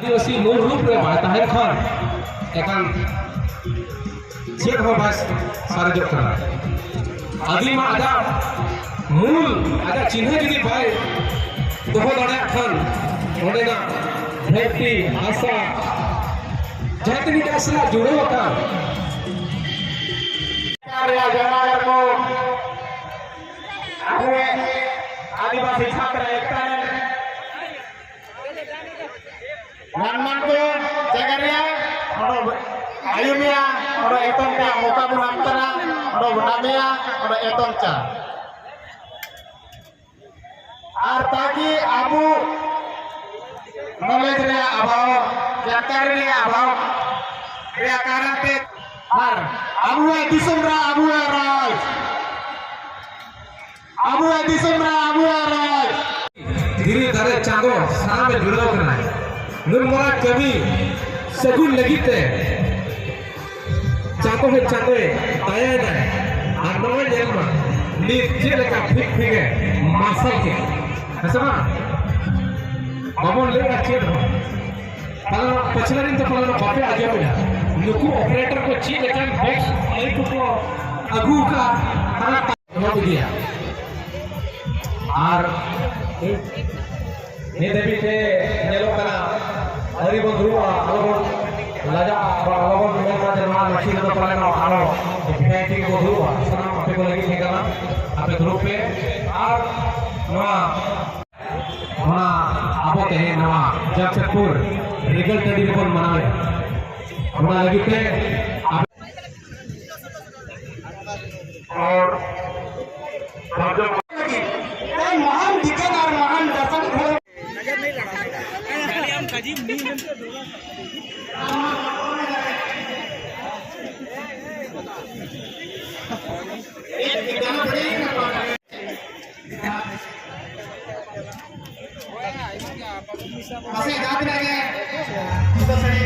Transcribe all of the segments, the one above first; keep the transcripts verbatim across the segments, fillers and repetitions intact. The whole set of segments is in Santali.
ᱟᱹᱫᱤᱵᱟᱹᱥᱤ ᱢᱩᱞ ᱨᱩᱯ ᱨᱮ ᱵᱟᱭ ᱛᱟᱦᱮᱱ ᱠᱷᱟᱱ ᱮᱠᱟᱞ ᱪᱮᱫ ᱦᱚᱸ ᱵᱟᱭ ᱥᱟᱨᱮᱡᱚᱜ ᱠᱟᱱᱟ᱾ ᱟᱹᱫᱤᱢᱟ ᱟᱡᱟᱜ ᱢᱩᱞ, ᱟᱡᱟᱜ ᱪᱤᱱᱦᱟᱹ ᱡᱩᱫᱤ ᱵᱟᱭ ᱫᱚᱦᱚ ᱫᱟᱲᱮᱭᱟᱜ ᱠᱷᱟᱱ, ᱚᱸᱰᱮᱱᱟᱜ ᱫᱷᱟᱹᱨᱛᱤ, ᱦᱟᱥᱟ, ᱡᱟᱦᱟᱸ ᱛᱤᱱᱟᱹᱜ ᱥᱟᱞᱟᱜ ᱡᱩᱲᱟᱹᱣ ᱟᱠᱟᱱ, ᱨᱮᱭᱟᱜ ᱡᱟᱱᱟᱢ ᱠᱚ ᱟᱵᱚ ᱟᱹᱫᱤᱵᱟᱹᱥᱤ ᱪᱷᱟᱛᱨᱚ ᱮᱠᱛᱟ ᱨᱮᱱ ᱢᱟᱱᱢᱟᱱ ᱠᱚ ᱡᱟᱭᱜᱟ ᱨᱮᱭᱟᱜ ᱚᱸᱰᱮ ᱟᱭᱩᱢᱤᱭᱟ, ᱚᱸᱰᱮ ᱮᱛᱚᱢ ᱛᱮᱭᱟᱜ ᱢᱚᱠᱟ ᱵᱚᱱ ᱟᱢ ᱠᱟᱱᱟ, ᱚᱸᱰᱮ ᱵᱚᱱ ᱟᱢᱮᱭᱟ, ᱚᱸᱰᱮ ᱮᱛᱚᱢ ᱪᱟ᱾ ᱟᱨ ᱛᱟᱠᱤ ᱟᱵᱚ knowledge ᱨᱮᱭᱟᱜ ᱚᱵᱷᱟᱵᱽ, ᱡᱟᱱᱠᱟᱨᱤ ᱨᱮᱭᱟᱜ ᱚᱵᱷᱟᱵᱽ ᱨᱮᱭᱟᱜ ᱠᱟᱨᱚᱱ ᱛᱮ ᱟᱨ ᱟᱵᱚᱣᱟᱜ ᱫᱤᱥᱚᱢ ᱨᱮ ᱟᱵᱚᱣᱟᱜ ᱨᱟᱡᱽ, ᱟᱵᱚᱣᱟᱜ ᱫᱤᱥᱚᱢ ᱨᱮ ᱟᱵᱚᱣᱟᱜ ᱨᱟᱡᱽ᱾ ᱫᱷᱤᱨᱤ ᱫᱟᱨᱮ ᱪᱟᱸᱫᱚ ᱥᱟᱱᱟᱢᱮ ᱡᱩᱲᱟᱹᱣ ᱠᱟᱱᱟᱭ᱾ ᱱᱩᱱ ᱢᱟᱨᱟᱝ ᱠᱟᱹᱢᱤ ᱥᱟᱹᱜᱩᱱ ᱞᱟᱹᱜᱤᱫ ᱛᱮ ᱪᱟᱸᱫᱚ ᱦᱚᱸ ᱪᱟᱸᱫᱚᱭ ᱫᱟᱭᱟᱭᱮᱱᱟᱭ᱾ ᱟᱨ ᱱᱚᱜᱼᱚᱭ ᱧᱮᱞ ᱢᱟ, ᱱᱤᱛ ᱪᱮᱫ ᱞᱮᱠᱟ ᱯᱷᱤᱠ ᱯᱷᱤᱠᱮ ᱢᱟᱨᱥᱟᱞ ᱠᱮᱫ, ᱦᱮᱸ ᱥᱮ ᱵᱟᱝ? ᱵᱟᱵᱚᱱ ᱞᱟᱹᱭᱟ ᱪᱮᱫ ᱦᱚᱸ᱾ ᱯᱟᱞᱮᱱ ᱯᱟᱹᱪᱷᱞᱟᱹ ᱨᱮᱱ ᱫᱚ ᱯᱟᱞᱮᱱ ᱵᱟᱯᱮ ᱟᱸᱡᱚᱢᱮᱫᱟ᱾ ᱱᱩᱠᱩ operator ᱠᱚ ᱪᱮᱫ ᱞᱮᱠᱟᱱ box ᱢᱟᱹᱭᱤᱠ ᱠᱚᱠᱚ ᱟᱹᱜᱩ ᱟᱠᱟᱫᱼᱟ, ᱦᱟᱱᱟ ᱮᱦᱚᱵ ᱤᱫᱤᱭᱟ᱾ ᱟᱨ ᱱᱤᱛ ᱫᱷᱟᱹᱵᱤᱡ ᱛᱮ ᱧᱮᱞᱚᱜ ᱠᱟᱱᱟ, ᱟᱹᱣᱨᱤ ᱵᱚᱱ ᱫᱩᱲᱩᱵᱼᱟ, ᱟᱞᱚ ᱵᱚᱱ ᱞᱟᱡᱟᱜᱼᱟ, ᱟᱨ ᱟᱞᱚ ᱵᱚᱱ ᱢᱮᱱ ᱢᱟ ᱡᱮ ᱱᱚᱣᱟ ᱢᱟᱹᱪᱷᱤ ᱨᱮᱫᱚ ᱯᱟᱞᱮᱱ ᱟᱨᱚ V I P ᱠᱚ ᱫᱩᱲᱩᱵᱼᱟ᱾ ᱥᱟᱱᱟᱢ ᱟᱯᱮ ᱠᱚ ᱞᱟᱹᱜᱤᱫ ᱜᱮ ᱠᱟᱱᱟ, ᱟᱯᱮ ᱫᱩᱲᱩᱵ ᱯᱮ᱾ ᱟᱨ ᱱᱚᱣᱟ, ᱚᱱᱟ ᱟᱵᱚ ᱛᱮᱦᱮᱧ ᱱᱚᱣᱟ ᱡᱟᱢᱥᱮᱫᱽᱯᱩᱨ ᱨᱤᱜᱟᱹᱞ ᱴᱟᱺᱰᱤ ᱨᱮᱵᱚᱱ ᱢᱟᱱᱟᱣᱮᱫᱼᱟ, ᱚᱱᱟ ᱞᱟᱹᱜᱤᱫ ᱛᱮ ᱟᱯᱮ ᱟᱨ ᱢᱚᱦᱟᱱ ᱰᱤᱠᱮᱱ ᱟᱨ ᱢᱚᱦᱟᱱ ᱫᱟᱥᱟᱱ ᱠᱷᱚᱱ ᱢᱟᱥᱮ ᱡᱟᱦᱟᱸ ᱛᱤᱱᱟᱹᱜ ᱜᱮ ᱡᱚᱛᱚ ᱥᱟᱹᱲᱤ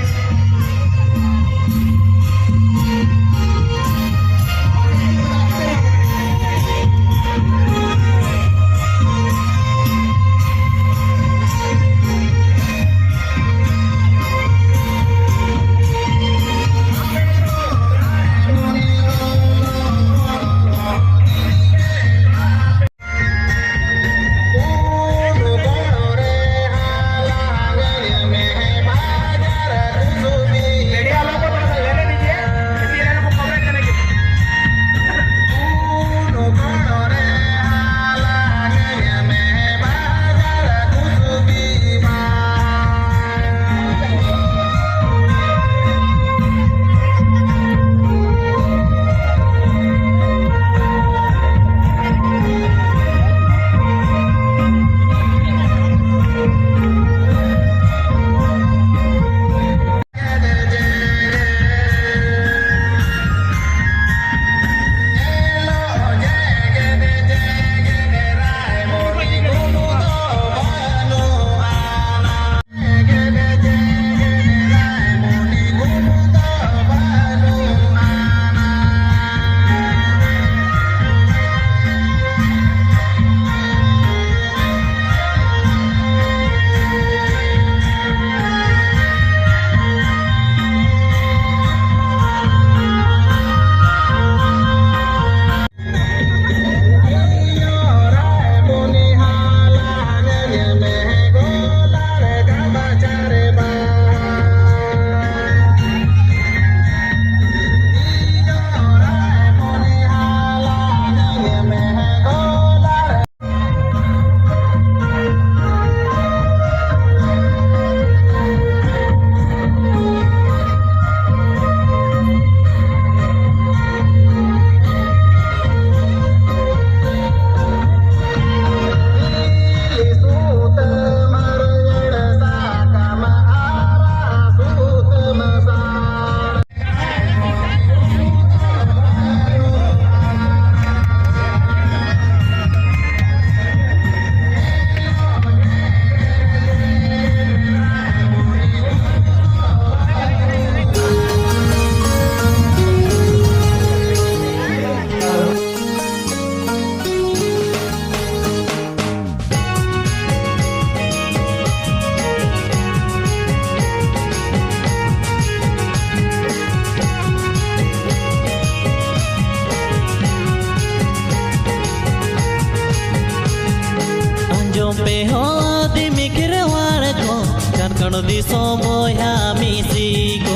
ᱫᱤᱥᱚᱢ ᱵᱚᱭᱦᱟ ᱢᱤᱥᱤ ᱠᱚ,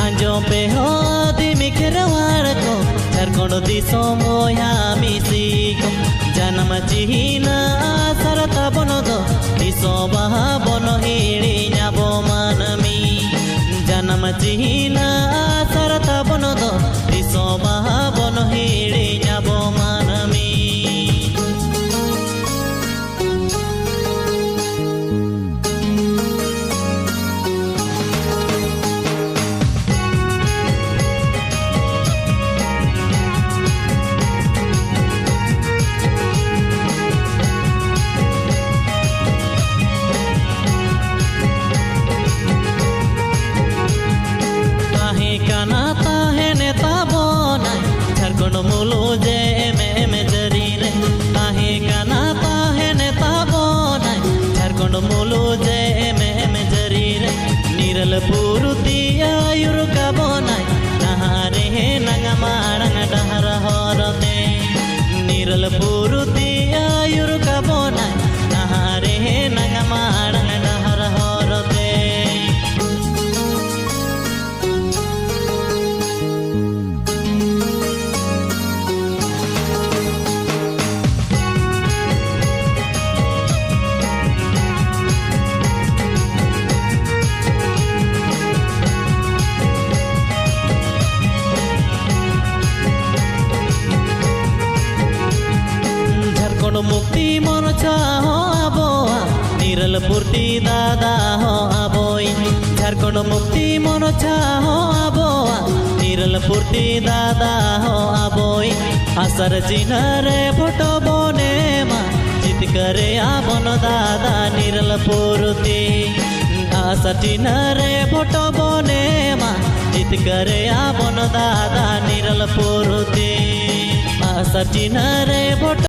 ᱟᱸᱡᱚᱢ ᱯᱮ ᱦᱚ ᱫᱤᱢᱤ ᱠᱷᱮᱨᱣᱟᱲ ᱠᱚ, ᱡᱷᱟᱲᱠᱷᱚᱸᱰ ᱫᱤᱥᱚᱢ ᱵᱚᱭᱦᱟ ᱢᱤᱥᱤ ᱠᱚ, ᱡᱟᱱᱟᱢ ᱪᱤᱱᱦᱟᱹ ᱟᱥᱟᱨ ᱛᱟᱵᱚᱱ ᱫᱚ, ᱛᱤᱥ ᱦᱚᱸ ᱵᱟᱵᱚᱱ ᱦᱤᱲᱤᱧ ᱟᱵᱚ ᱢᱟᱹᱱᱢᱤ᱾ ᱡᱟᱱᱟᱢ ᱪᱤᱱᱦᱟᱹ ᱟᱥᱟᱨ ᱛᱟᱵᱚᱱ ᱫᱚ, ᱛᱤᱥ ᱦᱚᱸ ᱵᱟᱵᱚᱱ ᱦᱤᱲᱤᱧ ᱟᱵᱚ ᱢᱟᱹᱱᱢᱤ᱾ ᱛᱟᱦᱮᱸ ᱠᱟᱱᱟ ᱛᱟᱦᱮᱱ ᱛᱟᱵᱚᱱᱟᱭ, ᱡᱷᱟᱲᱠᱷᱚᱸᱰ ᱢᱩᱞᱩᱡ ᱮᱢ ᱮᱢ ᱡᱟᱹᱨᱤ ᱨᱮ᱾ ᱛᱟᱦᱮᱸ ᱠᱟᱱᱟ ᱛᱟᱦᱮᱱ ᱛᱟᱵᱚᱱᱟᱭ, ᱡᱷᱟᱲᱠᱷᱚᱸᱰ ᱢᱩᱞᱩᱡ ᱮᱢ ᱮᱢ ᱡᱟᱹᱨᱤ ᱨᱮ᱾ ᱱᱤᱨᱟᱹᱞ ᱯᱩᱨᱩᱛᱤ ᱟᱹᱭᱩᱨ ᱠᱟᱵᱚᱱᱟᱭ, ᱱᱟᱦᱟᱜ ᱨᱮ ᱱᱟᱝ ᱢᱟᱲᱟᱝ ᱰᱟᱦᱟᱨ ᱦᱚᱨ ᱛᱮ᱾ ᱱᱤᱨᱟᱹᱞ ᱯᱩᱨᱩᱛᱤ ᱟᱹᱭᱩᱨ ᱠᱟᱵᱚᱱᱟᱭ, ᱱᱟᱦᱟᱜ ᱨᱮ ᱱᱟᱝ ᱢᱟᱲᱟᱝ ᱰᱟᱦᱟᱨ ᱦᱚᱨ ᱛᱮ᱾ ᱡᱷᱟᱲᱠᱷᱚᱸᱰ ᱢᱩᱠᱛᱤ ᱢᱚᱨᱪᱟ ᱦᱚᱸ ᱟᱵᱚᱣᱟᱜ, ᱱᱤᱨᱟᱹᱞ ᱯᱩᱨᱛᱤ ᱫᱟᱫᱟ ᱦᱚᱸ ᱟᱵᱚᱭᱤᱡ᱾ ᱡᱷᱟᱲᱠᱷᱚᱸᱰ ᱢᱩᱠᱛᱤ ᱢᱚᱨᱪᱟ ᱦᱚᱸ ᱟᱵᱚᱣᱟᱜ, ᱱᱤᱨᱟᱹᱞ ᱯᱩᱨᱛᱤ ᱫᱟᱫᱟ ᱦᱚᱸ ᱟᱵᱚᱭᱤᱡ᱾ ᱟᱥᱟᱨ ᱪᱤᱱᱦᱟᱹ ᱨᱮ ᱵᱷᱳᱴ ᱵᱚᱱ ᱮᱢᱟ, ᱡᱤᱛᱠᱟᱹᱨᱮᱭᱟ ᱵᱚᱱ ᱫᱟᱫᱟ ᱱᱤᱨᱟᱹᱞ ᱯᱩᱨᱛᱤ᱾ ᱟᱥᱟᱨ ᱪᱤᱱᱦᱟᱹ ᱨᱮ ᱵᱷᱳᱴ ᱵᱚᱱ ᱮᱢᱟ, ᱡᱤᱛᱠᱟᱹᱨᱮᱭᱟ ᱵᱚᱱ ᱫᱟᱫᱟ ᱱᱤᱨᱟᱹᱞ ᱯᱩᱨᱛᱤ᱾ ᱟᱥᱟᱨ ᱪᱤᱱᱦᱟᱹ ᱨᱮ ᱵᱷᱳᱴ